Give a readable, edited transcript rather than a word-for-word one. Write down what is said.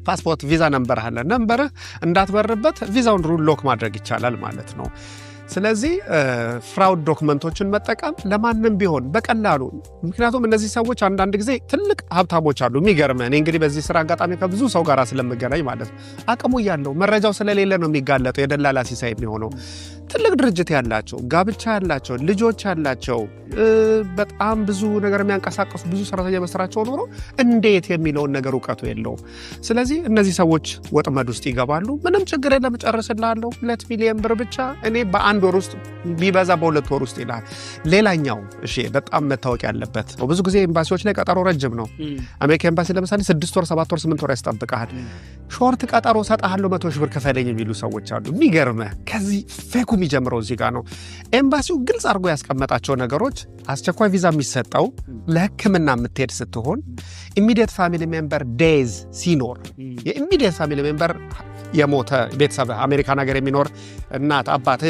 ፓስፖርት ቪዛ number አለ፣ number ህ እንዳትበርበት ቪዛውን lock ማድረግ ይቻላል ማለት ነው። ስለዚህ fraud document ኦችን መጠቀም ለማንም ቢሆን በቀላሉ፣ ምክንያቱም እነዚህ ሰዎች አንዳንድ ጊዜ ትልቅ ሀብታሞች አሉ። የሚገርምህ እኔ እንግዲህ በዚህ ስራ አጋጣሚ ከብዙ ሰው ጋር ስለምገናኝ ማለት ነው፣ አቅሙ እያለው መረጃው ስለሌለ ነው የሚጋለጠው የደላላ ሲሳይ የሚሆነው። ትልቅ ድርጅት ያላቸው፣ ጋብቻ ያላቸው፣ ልጆች ያላቸው፣ በጣም ብዙ ነገር የሚያንቀሳቀሱ፣ ብዙ ሰራተኛ በስራቸው ኖሮ እንዴት የሚለውን ነገር እውቀቱ የለውም። ስለዚህ እነዚህ ሰዎች ወጥመድ ውስጥ ይገባሉ። ምንም ችግር የለም፣ እጨርስልሃለሁ፣ 2 ሚሊዮን ብር ብቻ፣ እኔ በአንድ ወር ውስጥ፣ ቢበዛ በ2 ወር ውስጥ ይልሃል። ሌላኛው እሺ በጣም መታወቅ ያለበት፣ ብዙ ጊዜ ኤምባሲዎች ላይ ቀጠሮ ረጅም ነው። አሜሪካ ኤምባሲ ለምሳሌ 6 ወር፣ 7 ወር፣ 8 ወር ያስጠብቀሃል። Short ቀጠሮ ሰጠሃለሁ፣ 100,000 ብር ክፈለኝ የሚሉ ሰዎች አሉ። የሚገርምህ ከዚህ fake ኡ የሚጀምረው እዚህ ጋር ነው። ኤምባሲው ግልጽ አድርጎ ያስቀመጣቸው ነገሮች፣ አስቸኳይ ቪዛ የሚሰጠው ለሕክምና የምትሄድ ስትሆን፣ immediate family member death ሲኖር፣ የ immediate family member የሞተ ቤተሰብ፣ አሜሪካን ሀገር የሚኖር እናት፣ አባት፣